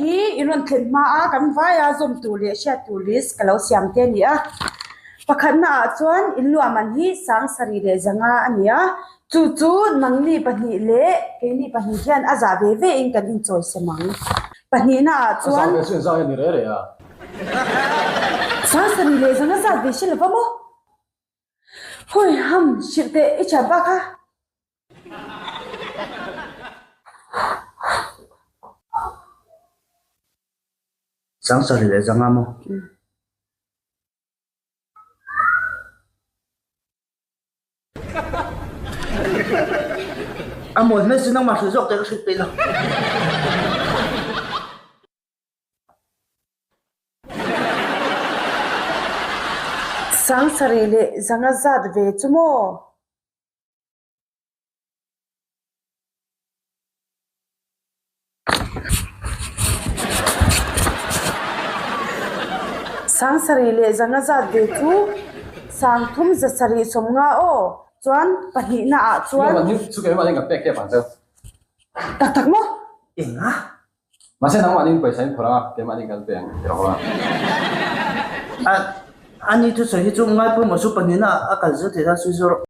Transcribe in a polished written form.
hi in rawn thlen hma a kan vaia zawm tur leh hriat tur list ka lo siam te a ni a. Pakhatna ah chuan in luah man hi sangsarih leh zanga a ni a, chu chu nangni pahnih leh keini pahnih hian a zah ve ve in kan inchawi sem ang. Pahnihna ah chuan. A zah ve chu inzah hian ni reh reh a. Sangsarih leh zanga zat ve hre lova maw? Hawi ham hrilh teh i thian pa kha. Sangsarih leh zanga maw? A mawi hmel chu nangmah hrilh zawk teh ka hrilh peih lo. Sangsarih leh zanga zat ve chu maw? Sangsarih leh zanga zat ve chu sangthum zasarih sawmnga aw chuan pahnihna ah chuan tak tak maw? Enga? Mahse nangmahni pawisa in phawrh a, keimahni kan pe ang ti rawh a. A, ani thusawi hi chu ngaipawimawh chu pahnihna a kal zel theih a, sawi zawr.